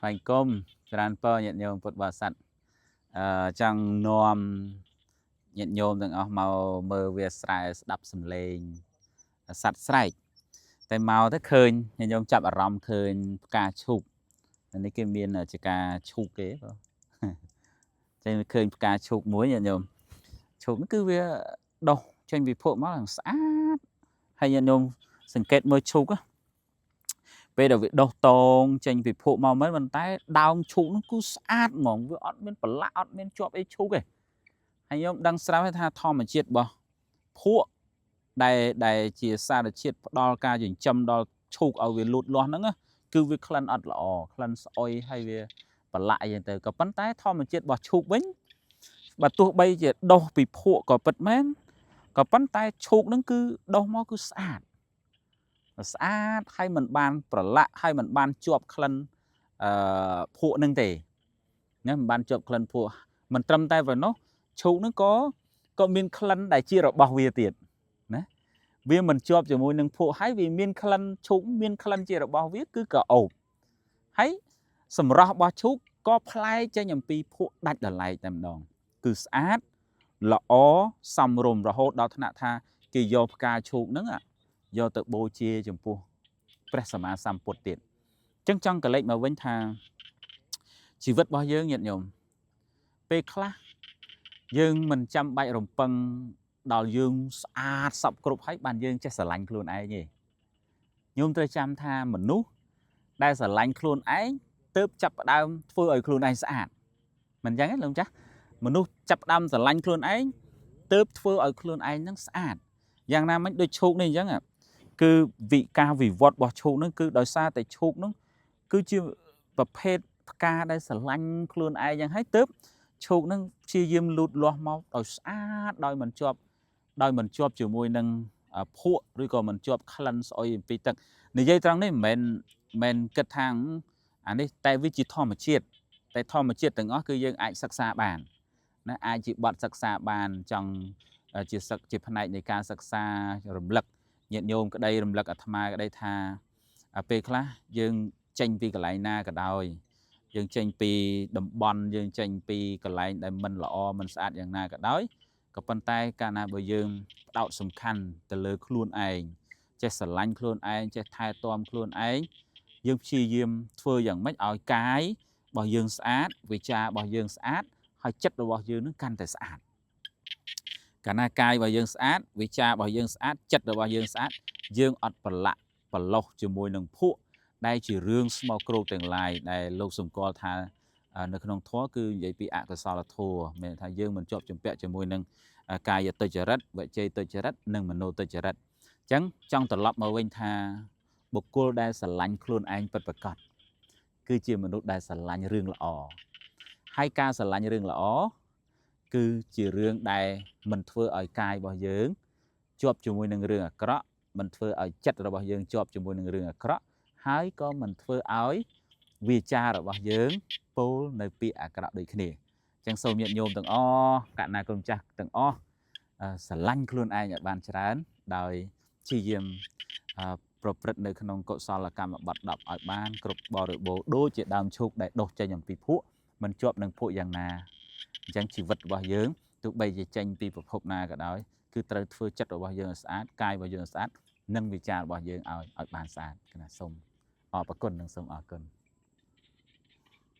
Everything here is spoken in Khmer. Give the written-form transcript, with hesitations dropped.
ថ្លែងគុំច្រើនពរញាតិញោមពុទ្ធបរិស័ទចង់នាំញាតិញោមទាំងអស់មកមើលវាស្រែស្ដាប់សំឡេងសត្វស្រែកតែមកទៅឃើញញាតិញោមចាប់អារម្មណ៍ឃើញផ្កាឈូកនេះគេមានជាការឈូកគេបងចេញឃើញផ្កាឈូកមួយញាតិញោមឈូកនេះគឺវាដុះចេញពីភក់មកស្អាតហើយញាតិញោមសង្កេតមើលឈូកពេលដែលវាដុះតងចេញពីភក់មកមែនប៉ុន្តែដើមឈូកនោះគឺស្អាតហ្មងវាអត់មានប្រឡាក់អត់មានជាប់អីឈូកទេហើយខ្ញុំដឹងស្រាប់ហើយថាធម្មជាតិរបស់ភក់ដែលជាសារជាតិផ្ដល់ការចិញ្ចឹមដល់ឈូកឲ្យវាលូតលាស់ហ្នឹងគឺវាក្លិនអត់ល្អក្លិនស្អុយហើយវាប្រឡាក់អីចឹងទៅក៏ប៉ុន្តែធម្មជាតិរបស់ឈូកវិញបើទោះបីជាដុះពីភក់ក៏ពិតមែនក៏ប៉ុន្តែឈូកហ្នឹងគឺដុះមកគឺស្អាតស្អាតហើយមិនបានប្រឡាក់ហើយមិនបានជាប់ក្លិនភក់នឹងទេណាមិនបានជាប់ក្លិនភក់មិនត្រឹមតែប៉ុណ្ណោះឈូកនឹងក៏មានក្លិនដែលជារបស់វាទៀតណាវាមិនជាប់ជាមួយនឹងភក់ហើយវាមានក្លិនឈូកមានក្លិនជារបស់វាគឺក៏អូបហើយសម្រស់របស់ឈូកក៏ប្លែកចេញអំពីភក់ដាច់ដោយឡែកតែម្ដងគឺស្អាតល្អសមរម្យរហូតដល់ថ្នាក់ថាគេយកផ្កាឈូកហ្នឹងយកទៅបូជាចំពោះព្រះសម្មាសម្ពុទ្ធទៀតអញ្ចឹងចង់កលេចមកវិញថាជីវិតរបស់យើងញាតិញោមពេលខ្លះយើងមិនចាំបាច់រំពឹងដល់យើងស្អាតសពគ្រប់ហើយបានយើងចេះស្រឡាញ់ខ្លួនឯងទេញោមត្រូវចាំថាមនុស្សដែលស្រឡាញ់ខ្លួនឯងទើបចាប់ផ្ដើមធ្វើឲ្យខ្លួនឯងស្អាតមិនអញ្ចឹងទេលោកចាស់មនុស្សចាប់ផ្ដើមស្រឡាញ់ខ្លួនឯងទើបធ្វើឲ្យខ្លួនឯងនឹងស្អាតយ៉ាងណាមិញដូចឈូកនេះអញ្ចឹងគឺវិការវិវត្តរបស់ឈូកនឹងគឺដោយសារតែឈូកនឹងគឺជាប្រភេទផ្កាដែលស្រឡាញ់ខ្លួនឯងយ៉ាងហើយទើបឈូកនឹងព្យាយាមលូតលាស់មកដោយស្អាតដោយមិនជាប់ជាមួយនឹងភក់ឬក៏មិនជាប់ក្លិនស្អុយអំពីទឹកនិយាយត្រង់នេះមិនមែនគិតថាអានេះតែវាជាធម្មជាតិតែធម្មជាតិទាំងអស់គឺយើងអាចសិក្សាបានណាអាចជាបទសិក្សាបានចង់ជាសឹកជាផ្នែកនៃការសិក្សារំលឹកញាតិញោមក្តីរំលឹកអាត្មាក្តីថាពេលខ្លះយើងចេញពីកន្លែងណាក៏ដោយយើងចេញពីតំបន់យើងចេញពីកន្លែងដែលមិនល្អមិនស្អាតយ៉ាងណាក៏ដោយក៏ប៉ុន្តែកាលណាបើយើងផ្ដោតសំខាន់ទៅលើខ្លួនឯងចេះស្រឡាញ់ខ្លួនឯងចេះថែទាំខ្លួនឯងយើងព្យាយាមធ្វើយ៉ាងម៉េចឲ្យកាយរបស់យើងស្អាតវិចាររបស់យើងស្អាតហើយចិត្តរបស់យើងនឹងកាន់តែស្អាតកាលណាកាយរបស់យើងស្អាតវិចាររបស់យើងស្អាតចិត្តរបស់យើងស្អាតយើងអត់ប្រឡាក់ប្រឡោះជាមួយនឹងភក់ដែលជារឿងស្មោកគ្រោកទាំងឡាយដែលលោកសម្គាល់ថានៅក្នុងធម៌គឺនិយាយពីអកុសលធម៌មានថាយើងមិនជាប់ជំពាក់ជាមួយនឹងកាយទុច្ចរិតវចីទុច្ចរិតនិងមโนទុច្ចរិតអញ្ចឹងចង់ត្រឡប់មកវិញថាបុគ្គលដែលស្រឡាញ់ខ្លួនឯងពិតប្រាកដគឺជាមនុស្សដែលស្រឡាញ់រឿងល្អហើយការស្រឡាញ់រឿងល្អគឺជារឿងដែលមិនធ្វើឲ្យកាយរបស់យើងជាប់ជាមួយនឹងរឿងអាក្រក់មិនធ្វើឲ្យចិត្តរបស់យើងជាប់ជាមួយនឹងរឿងអាក្រក់ហើយក៏មិនធ្វើឲ្យវាចារបស់យើងពោលនៅពាក្យអាក្រក់ដូចគ្នាអញ្ចឹងសូមញាតិញោមទាំងអស់កណ្ណាគុណចាស់ទាំងអស់ស្រឡាញ់ខ្លួនឯងឲ្យបានច្រើនដោយព្យាយាមប្រព្រឹត្តនៅក្នុងកុសលកម្មបត្តិ10ឲ្យបានគ្រប់បរិបូរណ៍ដូចជាដើមឈូកដែលដុះចេញអំពីភក់មិនជាប់នឹងភក់យ៉ាងណាអញ្ចឹងជីវិតរបស់យើងទោះបីជាចេញពីប្រភពណាក៏ដោយគឺត្រូវធ្វើចិត្តរបស់យើងឲ្យស្អាតកាយរបស់យើងឲ្យស្អាតនិងវិចាររបស់យើងឲ្យបានស្អាតគណៈសូមអរគុណនិងសូមអរគុណ